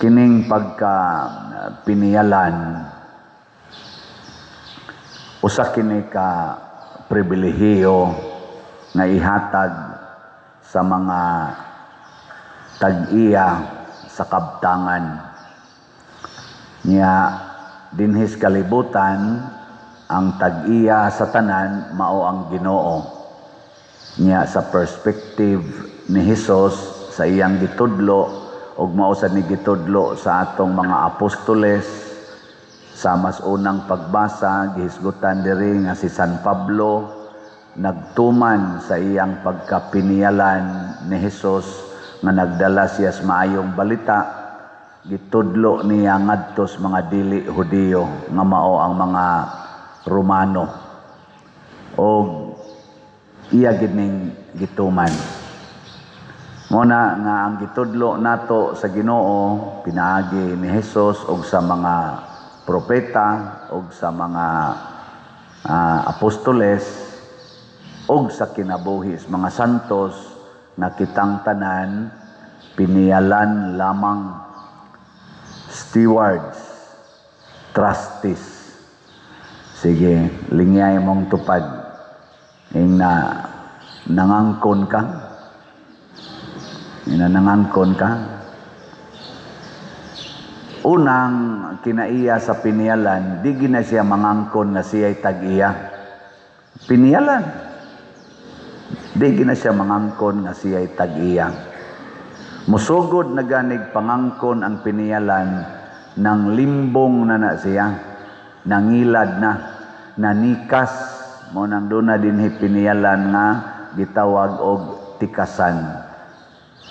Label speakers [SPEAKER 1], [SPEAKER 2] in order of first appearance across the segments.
[SPEAKER 1] Kining pagka piniyalan, usa kini ka pribilehiyo nga ihatag sa mga tag-iya sa kabtangan. Nya dinhis kalibutan, ang tag-iya sa tanan mao ang Ginoo. Nya sa perspective ni Hesus sa iyang gitudlo ug mao sad ni gitudlo sa atong mga apostoles, sa mas unang pagbasa gihisgutan diri nga si San Pablo nagtuman sa iyang pagkapiniyalan ni Hesus nga nagdala siya sa maayong balita. Gitudlo niya ngadto sa mga dili Hudiyo nga mao ang mga Romano og iya gid ning gituman. Mo na nga ang gitudlo nato sa Ginoo pinaagi ni Hesus og sa mga propeta og sa mga apostoles og sa kinabuhi sa mga santos nga kitang tanan piniyalan lamang, stewards, trustees. Sige, lingyay mong tupad ing na nangangkon ka, ina nangangkon ka. Unang kinaiya sa piniyalan, di gina siya mangangkon nga siya'y tag-iya. Piniyalan, di gina siya mangangkon nga siya'y tag-iya. Musugod na ganig pangangkon ang piniyalan ng limbong na na siya, nangilad na, nanikas. Mo nang doon na dinhi piniyalan nga gitawag og tikasan.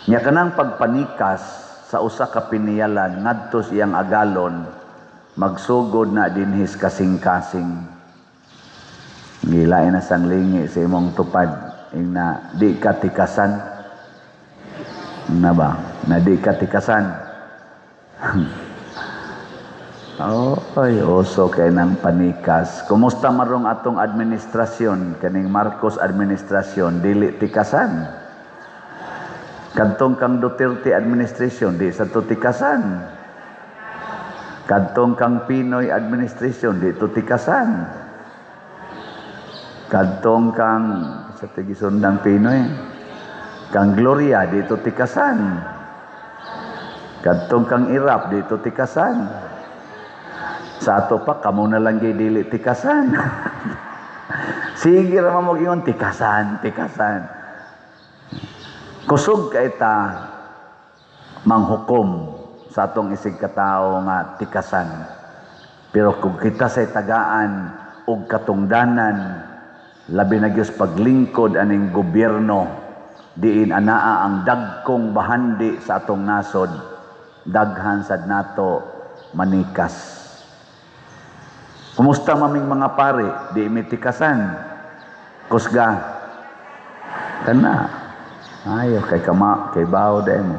[SPEAKER 1] Nya kanang pagpanikas sa usa ka piniyalan ngadto sa iyang agalon, magsugod na dinhis kasing-kasing. Gilain na sang lingi sa imong tupad ing na di ka tikasan na ba, na di ka tikasan. Oh, ay, oso kay ng panikas. Kumusta marong atong administrasyon, kaning Marcos administrasyon, dili tikasan. Kadtong kang Duterte administration, di sa to tikasan. Kadtong kang PNoy administration, di to tikasan. Kadtong kang sa tigisundang PNoy, kang Gloria, di to tikasan. Kadtong kang Erap, di to tikasan. Sa ato pa, kamo na lang gyud dili tikasan. Sige ra mo ingon tikasan, tikasan. Kusog kay ta manghukom sa atong isig katao nga tikasan. Pero kung kita say tagaan og katungdanan, labi na gyud paglingkod aning gobyerno, diin anaa ang dagkong bahandi sa atong nasod, daghan sad nato manikas. Kumusta maming mga pare, di imitikasan? Kusga. Kana. Ayo kay kama, kay bawo dahil mo.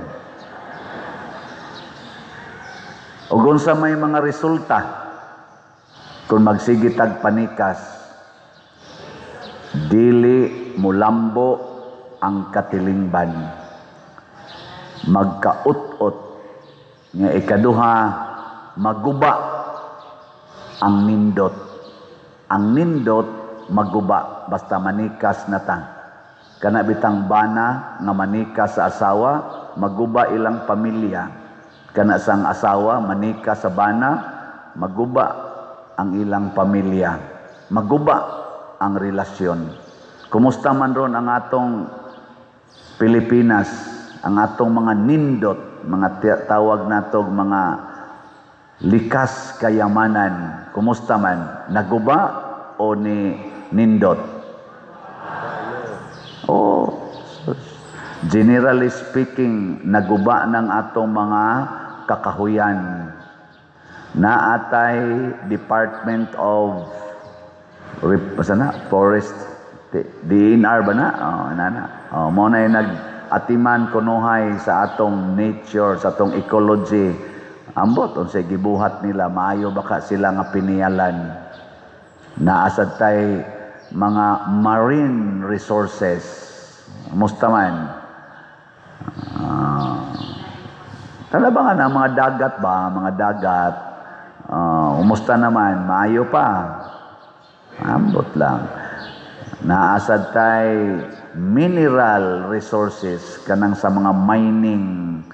[SPEAKER 1] O kung sa may mga resulta, kung magsigitag panikas, dili mulambo ang katilingban. Magkaut-ot, nga ikaduha, maguba ang nindot. Ang nindot maguba basta manikas na ta. Kana bitang bana nga manikas sa asawa, maguba ilang pamilya. Kana sang asawa manikas sa bana, maguba ang ilang pamilya. Maguba ang relasyon. Kumusta man ron ang atong Pilipinas, ang atong mga nindot, mga tawag natog mga likas kayamanan, kumusta man, naguba o ni nindot? Oh, generally speaking, naguba ng atong mga kakahuyan. Naatay Department of basta na, Forest, DNR ba na? Oh, na. Oh, mo na yung nag-atiman kunuhay sa atong nature, sa atong ecology. Ambot, unsay gibuhat nila, maayo baka sila nga piniyalan. Naasad tay mga marine resources. Musta man? Kana ba nga na mga dagat ba, mga dagat, umusta naman, maayo pa? Ambot lang. Naasad tay mineral resources, kanang sa mga mining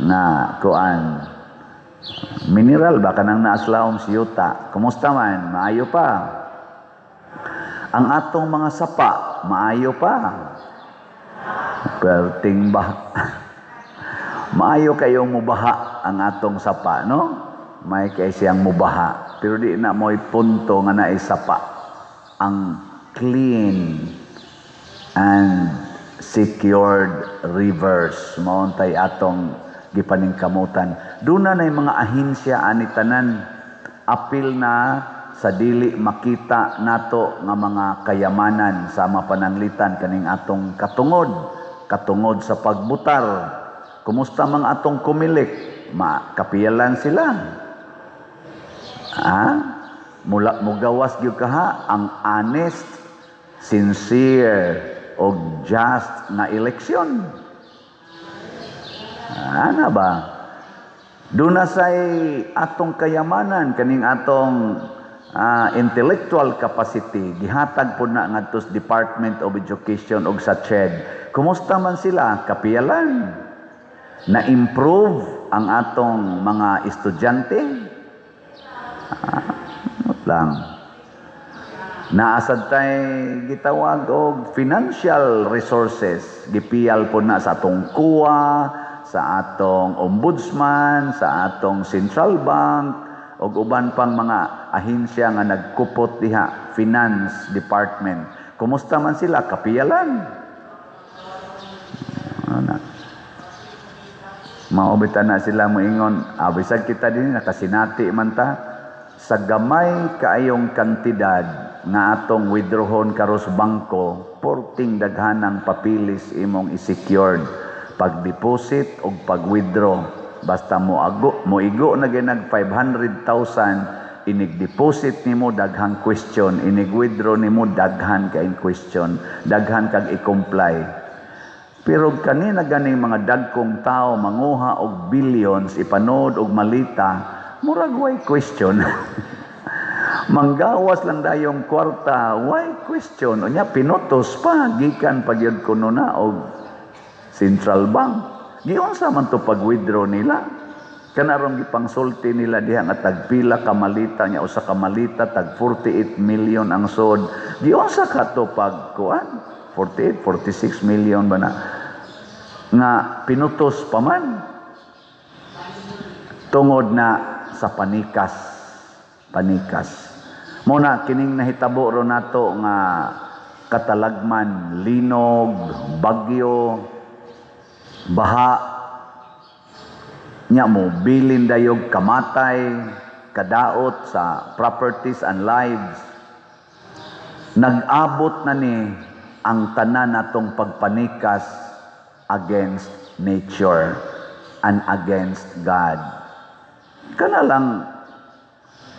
[SPEAKER 1] na kuan. Mineral ba kanang naaslawom si yuta? Kumusta man? Maayo pa? Ang atong mga sapa, maayo pa? Perting ba? Maayo kayong mubaha ang atong sapa, no? May kay siyang mubaha. Pero di na mo'y punto nga naay sapa. Ang clean and secured rivers, mao tay atong gipaningkamutan. Doon na mga ahensya ani tanan, apil na sa dili makita nato nga mga kayamanan sa mapananglitan kaning atong katungod, katungod sa pagbutar. Kumusta mga atong Comelec? Makapiyalan sila. Ah, mula mugawas gyud kaha ang honest, sincere og just na eleksyon. Ana ba? Doon na say atong kayamanan, kaning atong intellectual capacity, gihatag po na ngadto sa Department of Education og sa CHED. Kumusta man sila? Kapiyalan. Na-improve ang atong mga estudyante? Lang. Naasad tay gitawag og financial resources. Gipiyal po na sa atong COA, sa atong ombudsman, sa atong central bank, og uban pang mga ahensya nga nagkupot diha, finance department. Kumusta man sila? Kapiyalan. Ana. Mao bitaw na sila moingon, bisag kita din nakasinati man ta sa gamay kaayong kantidad nga atong withdrawon karos bangko, porting daghanang papilis imong i-secured pag-deposit o pag-withdraw. Basta mo ago, mo igo na ginag 500,000, inig-deposit nimo daghang question, inig-withdraw nimo daghan kay question, daghan kag i-comply. Pero kanina ganing mga dagkong tao manguha og billions, ipanood og malita, murag way question. Manggawas lang dayong kwarta, why question? Unya pinutos pa gikan pa gyud kuno na og central bank. Giunsa man to pag-withdraw nila? Kanarong gipangsulti nila diha nga tagpila ka malita niya, usa ka malita tag 48 million ang sod. Giunsa ka to pag kuan? 48, 46 million ba na? Nga pinutos pa man. Tungod na sa panikas. Panikas. Muna kining nahitabo ro nato nga katalagman, linog, bagyo, baha, nya mo bilin dayog kamatay, kadaot sa properties and lives. Nag-abot na ni ang tanan natong pagpanikas against nature and against God. Kana lang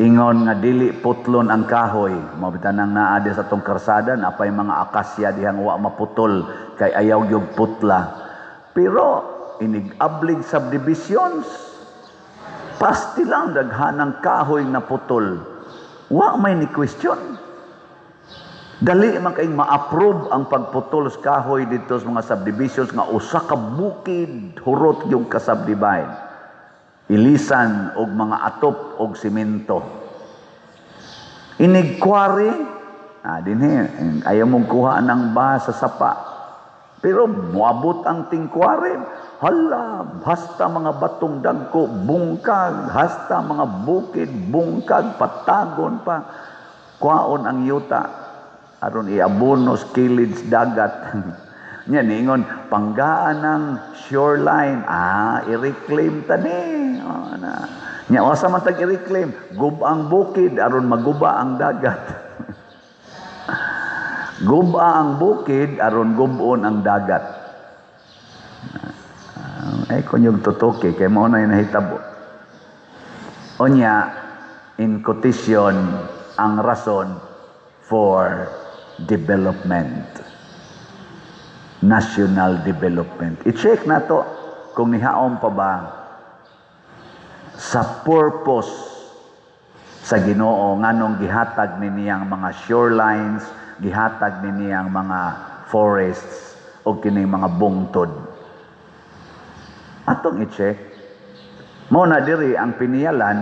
[SPEAKER 1] ingon nga dili putlon ang kahoy, mao nang naa di sa atong karsada, napay mga akasya dihang wa maputol kay ayaw gyud putla. Pero inig-ablig subdivisions, pasti lang daghanang kahoy na putol. Wa may ni question. Dali man kayong ma-approve ang pagputol sa kahoy dito sa mga subdivisions nga usa ka bukid hurot yung ka-subdivide. Ilisan og mga atop og simento. Inig quarry, dinhi, ayaw mong kuha ng ba sa sapa. Pero moabot ang tingkwari, hala, hasta mga batong dagko, bungkag, hasta mga bukid, bungkag, patagon pa. Kwaon ang yuta, aron iabonos kilid sa dagat. Nya niingon, panggaan ng shoreline, i-reclaim ta ni. Oh, na. Nya wasa man tag i-reclaim, guba ang bukid aron maguba ang dagat. Guba ang bukid aron gubon ang dagat. Ay kunyog tutuki kay mao na nahitabo. Unya in quotation ang rason for development. National development. I-check na to kung nihaom pa ba Sa purpose sa Ginoo nganong gihatag ni niyang mga shorelines, gihatag ni niyang mga forests o kining mga bungtod. Atong i-check. Mao na diri ang piniyalan,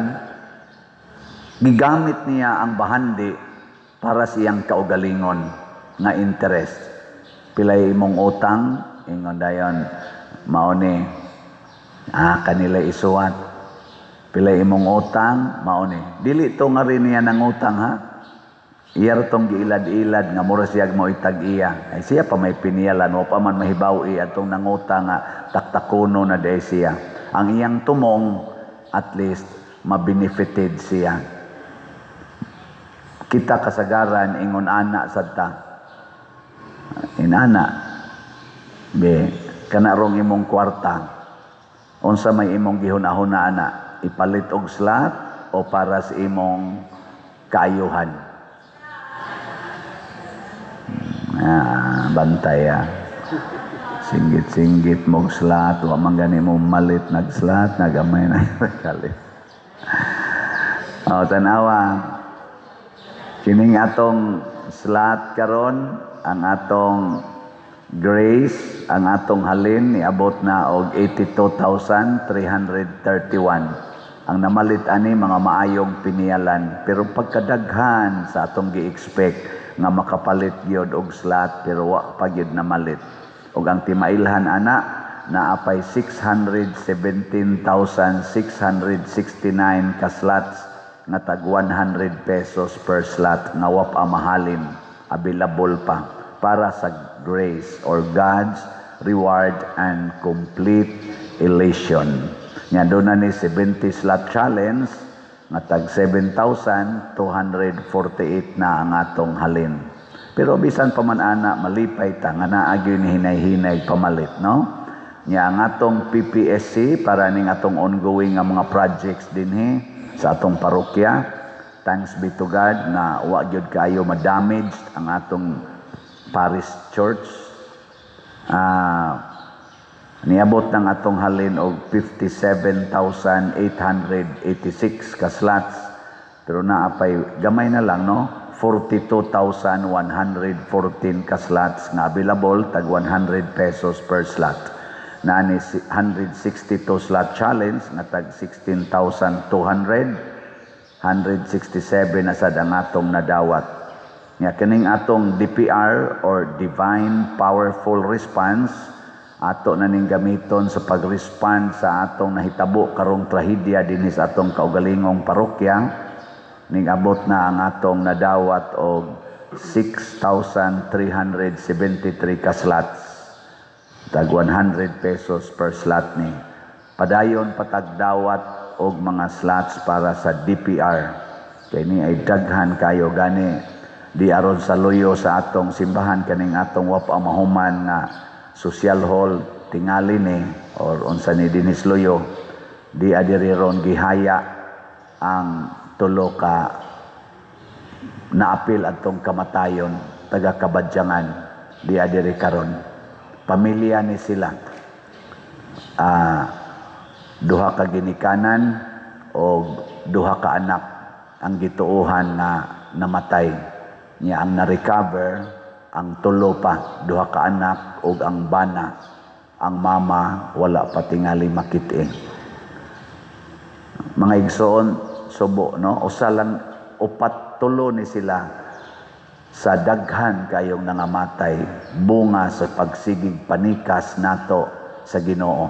[SPEAKER 1] gigamit niya ang bahandi para sa iyang kaugalingon nga interest. "Pilay imong utang?" Ingon dayon, "Mao ni." "Ah, kanila isuwat. Pilay imong utang?" "Mao ni." Dili to nga rin niya nang utang, ha. Iya ra tong giilad-ilad nga mura siya mo itag iya. Ay, siya pa may piniyalan, wa pa man mahibaw atong nangutang nga taktakuno na diay siya. Ang iyang tumong, at least mabenefited siya. Kita kasagaran ingon ana sad ta. Inana. Be, kana rong imong kwarta. Unsa may imong gihuna-huna ana? Ipalit og slot o para sa imong kaayuhan? Ah, bantay ah. Singgit-singgit mog slot, wa man gani mo malit nag-slot, nagamay na kalit. Oh, tanawa. Kining atong slot karon, ang atong grace, ang atong halin niabot na og 82,331. Ang namalit ani mga maayong piniyalan, pero pagkadaghan sa atong gi-expect nga makapalit gyud og slot, pero wa pa gyud namalit. Ug ang timailhan ana, naapay 617,669 ka slots nga tag 100 pesos per slot nga wa pa mahalin, available pa para sa grace or God's reward and complete elation. Nya doon na ni 70 slot challenge nga tag 7,248 na ang atong halin. Pero bisan pa man ana, malipay ta nga naa gyud ni hinay-hinay pamalit, no? Nya ang atong PPSC para ning atong ongoing nga mga projects dinhi sa atong parokya. Thanks be to God na wa gyud kaayo ma-damaged ang atong parish church. Niabot ng atong halin og 57,886 ka slots, pero naa pay gamay na lang, no, 42,114 ka slots nga available, tag 100 pesos per slot. Naa ni 162 slot challenge nga tag 16,200, 167 na sad ang atong nadawat. Nga kining atong DPR or Divine Powerful Response, ato na ning gamiton sa pag-respond sa atong nahitabo karong trahedya dinhi sa atong kaugalingong parokya. Ning abot na ang atong nadawat og 6,373 ka slots, tag 100 pesos per slot ni. Padayon patagdawat og mga slots para sa DPR kay ni ay daghan kayo. Gani di aron sa luyo sa atong simbahan, kaning atong wa pa mahuman nga social hall tingali ni or unsa ni dinis luyo, di adiri ron gihaya ang tulo ka naapil atong kamatayon, taga Kabadyangan, di adiri karon. Pamilya ni sila, duha ka ginikanan o duha ka anak ang gituohan na namatay. Niya ang na-recover ang tulo pa, duha ka anak ug ang bana. Ang mama wala pa tingali makit-i. Mga igsoon, subo, no? Usa lang, upat, tulo ni sila sa daghan kayong nangamatay bunga sa pagsigig panikas nato sa Ginoo.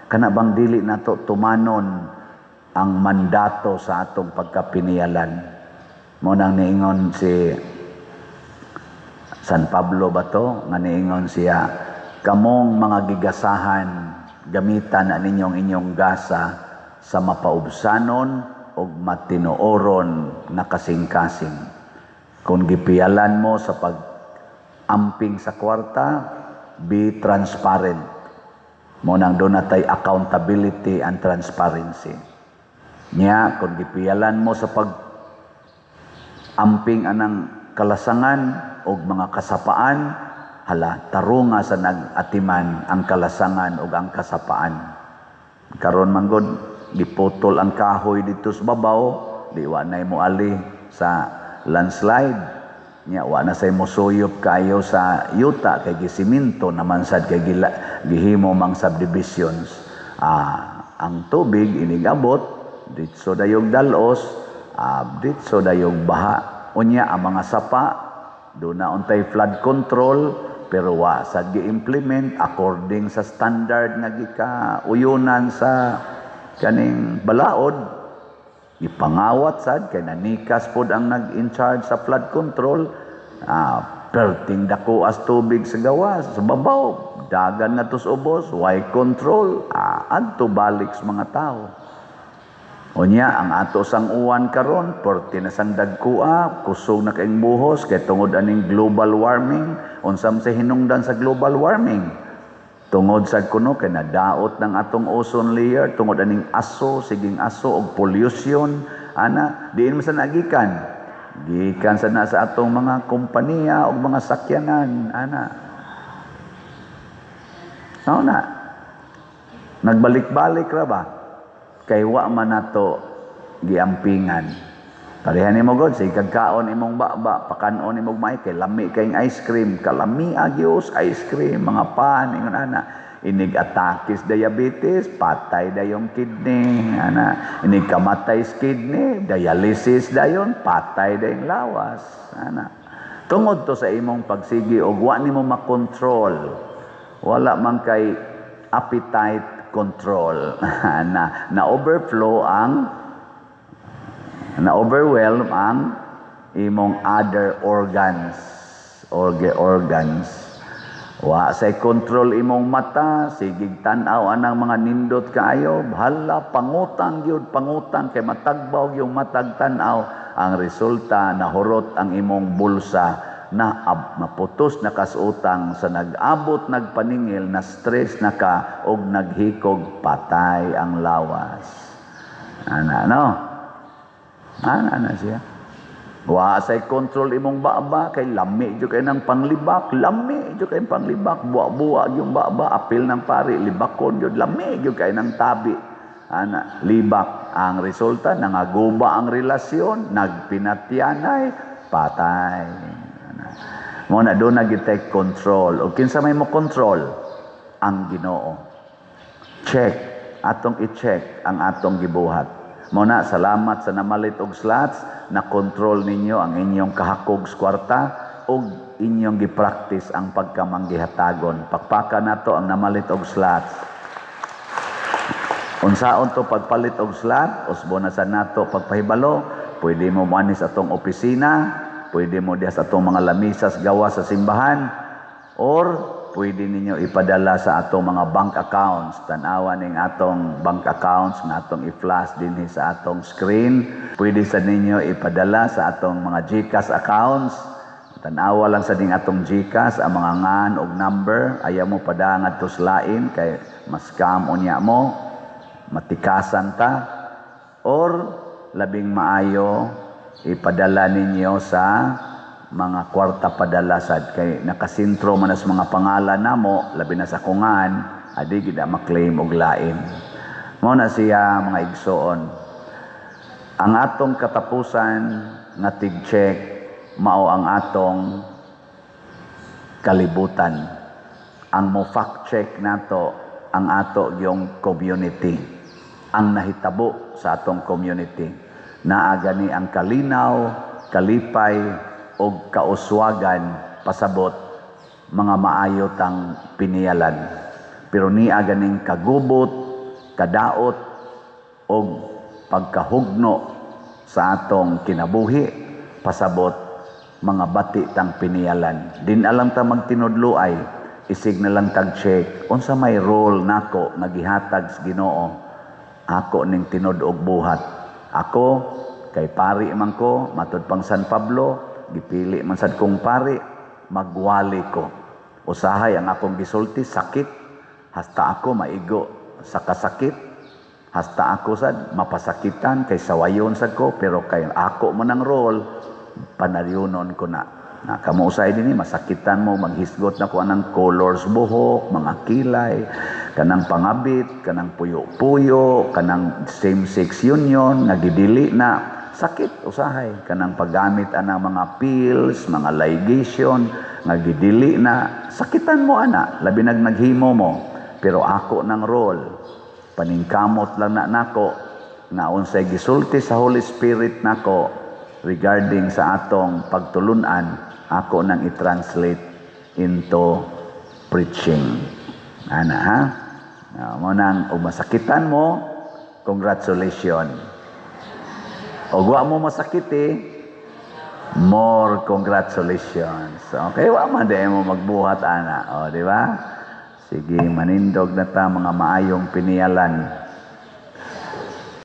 [SPEAKER 1] Kana bang dili nato tumanon ang mandato sa atong pagkapiniyalan? Mo nang niingon si San Pablo ba to? Nga niingon siya, "Kamong mga gigasahan, gamitan na ninyong inyong gasa sa mapaubsanon o matinuoron na kasing-kasing." Kung gipiyalan mo sa pag-amping sa kwarta, be transparent. Mo nang doon natay accountability and transparency. Nya, kung gipiyalan mo sa pag-amping anang kalasangan o mga kasapaan, hala, tarunga sa nag-atiman ang kalasangan o ang kasapaan. Karon manggod, Giputol ang kahoy dito sa babaw, di wa nay moali sa landslide. Nya wa na say mosuyop kayo sa yuta kay gisiminto naman sad kay gihimo mang subdivisions. Ang tubig inigabot ditso dayog dalos, ditso dayog baha. Unya ang mga sapa do na untay flood control, pero wa sad gi-implement according sa standard nga gikauyunan sa kaning balaod. Gipangawat sad kay nanikas pod ang nag-in charge sa flood control. Perting dako as tubig sa gawas sa babaw, dagan nga tos ubos, why control? Adto balik sa mga tao. Unya ang ato sang uwan karon perti na sang dagkua, kusog na kaing buhos kay tungod aning global warming. Unsa man sa hinungdan sa global warming? Tungod sa kuno kay nadaot ng atong ozone layer, tungod aning aso, siging aso og pollution ana, diin man sa nagikan. Gikan sa na sa atong mga kompanya og mga sakyanan ana. Mao na. Nagbalik-balik ra ba? Kay wa man nato giampingan. Pareha nimo god, sige kagkaon imong baba, pakanon imong may kay lami kayong ice cream, kalami agyos ice cream, mga pan ingon ana. Inig atakis diabetes, patay dayong kidney, ana. Inig kamatay sa kidney, dialysis dayon, patay dayong lawas, ana. Tungod to sa imong pagsigi og wa nimo makontrol. Wala man kay appetite control. Na overflow ang, na overwhelm ang imong other organs, organs. Wa say control imong mata, sigig tan-aw anang mga nindot kaayo, hala pangutang gyud, pangutang kay matagbaw yung matag tan-aw. Ang resulta, nahurot ang imong bulsa, na maputos na kasutang sa nag-abot nagpaningil, na stress na ka og naghikog, patay ang lawas. Ana no? Ana na siya. Wa say control imong baba kay lami jud kay nang panglibak, lami jud kay panglibak, buwa-buwa yung baba, apil ng pari, libakon jud, lami jud kay nang tabi. Ana, libak. Ang resulta, nangaguba ang relasyon, nagpinatyanay, patay. Ana. Mo na doon na take control. O kinsa may mo control? Ang Ginoo. Check. Atong i-check ang atong gibuhat. Mo na, salamat sa namalit og slots, na control ninyo ang inyong kahakog sa kwarta og inyong gi-practice ang pagkamanggihatagon. Pakpaka nato ang namalit og slots. Unsaon to pagpalit og slot, usbo na sa nato pagpahibalo, pwede mo moani sa atong opisina, pwede mo diha sa atong mga lamisas gawa sa simbahan, or pwede ninyo ipadala sa atong mga bank accounts. Tanawa ning atong bank accounts nga atong i-flash dinhi sa atong screen. Pwede sa ninyo ipadala sa atong mga GCash accounts. Tanawa lang sa ding atong GCash ang mga ngan og number. Ayaw mo padangad to lain kay mas-scam unya mo, matikasan ta. Or labing maayo ipadala ninyo sa mga kwarta padala sad kay nakasintro man as mga pangalan namo, labi na sa kungan, adi gid ma-claim og lain. Mao na siya, mga igsoon. Ang atong katapusan nga tig-check mao ang atong kalibutan. Ang mo fact check nato ang ato yung community. Ang nahitabo sa atong community. Naa gani ang kalinaw, kalipay og kauswagan, pasabot mga maayo tang piniyalan. Pero niya ganing kagubot, kadaot og pagkahugno sa atong kinabuhi, pasabot mga bati tang piniyalan. Din alam ta magtinudloay, isig na lang tag check unsa may role nako nga gihatag sa Ginoo. Ako ning tinud og buhat. Ako kay pari man ko, matud pang San Pablo, gipili man sad kong pari, magwali ko. Usahay ang akong gisulti sakit, hasta ako maigo sa kasakit, hasta ako sad mapasakitan kay sawayon sad ko, pero kay ako man ang role, panaryonon ko na. Na kamo usay dinhi masakitan mo, maghisgot na ko anang colors buhok, mga kilay. Kanang pangabit, kanang puyo-puyo, kanang same-sex union nga gidili na, sakit usahay. Kanang paggamit anang mga pills, mga ligation nga gidili na, sakitan mo ana, labi nag naghimo mo. Pero ako nang role, paningkamot lang na nako nga unsay gisulti sa Holy Spirit nako regarding sa atong pagtulunan, ako nang i-translate into preaching. Ana ha? Mo nang og masakitan mo, congratulations. Og wa mo masakit eh, more congratulations. Okay, wa man di mo magbuhat ana. O, di ba? Sige, manindog na ta, mga maayong piniyalan.